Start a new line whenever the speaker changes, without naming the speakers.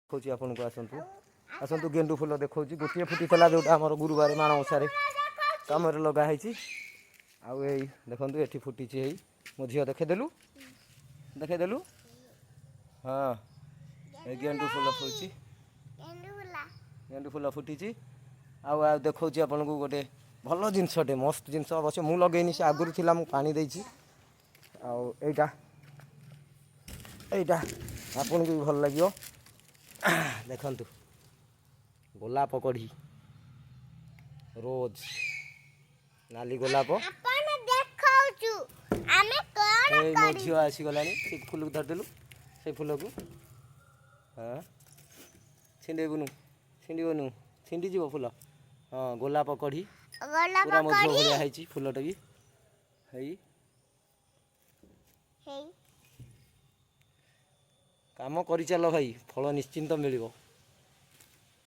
ଦେଖାଉଛି ଆପଣଙ୍କୁ। ଆସନ୍ତୁ, ଆସନ୍ତୁ, ଗେଣ୍ଡୁ ଫୁଲ ଦେଖାଉଛି। ଗୋଟିଏ ଫୁଟିଥିଲା, ଯେଉଁଟା ଆମର ଗୁରୁବାର ମାଣବସାରେ କାମରେ ଲଗା ହେଇଛି। ଆଉ ଏଇ ଦେଖନ୍ତୁ, ଏଠି ଫୁଟିଛି। ଏଇ ମୋ ଝିଅ, ଦେଖେଇଦେଲୁ, ଦେଖେଇଦେଲୁ। ହଁ, ଏଇ ଗେଣ୍ଡୁ ଫୁଲ ଫୁଟିଛି। ଗେଣ୍ଡୁ ଫୁଲ ଫୁଟିଛି। ଆଉ ଆଉ ଦେଖାଉଛି ଆପଣଙ୍କୁ ଗୋଟେ ଭଲ ଜିନିଷଟେ, ମସ୍ତ ଜିନିଷ। ଅବଶ୍ୟ ମୁଁ ଲଗେଇନି, ସେ ଆଗରୁ ଥିଲା, ମୁଁ ପାଣି ଦେଇଛି। ଆଉ ଏଇଟା ଏଇଟା ଆପଣଙ୍କୁ ବି ଭଲ ଲାଗିବ। ଦେଖନ୍ତୁ, ଗୋଲାପ କଢ଼ି, ରୋଜ୍, ନାଲି ଗୋଲାପ।
ଆପଣ ଦେଖାଉଛୁ ଆମେ କଣ
ଏଇ ମୋ
କରିବୁ।
ଝିଅ ଆସିଗଲାଣି। ସେ ଫୁଲକୁ ଧରିଦେଲୁ, ସେଇ ଫୁଲକୁ। ହଁ, ଛିଣ୍ଡେଇବୁନୁ, ଛିଣ୍ଡିବନୁ, ଛିଣ୍ଡିଯିବ ଫୁଲ। ହଁ, ଗୋଲାପ କଢ଼ି।
ଗୋଲାପ
ପୁରା ମୋ ଝିଅ
କଢି।
ଭଳିଆ ହେଇଛି ଫୁଲଟା ବି ହେଇ।
ହେଇ।
କାମ କରିଚାଲ ଭାଇ, ଫଳ ନିଶ୍ଚିନ୍ତ ମିଳିବ।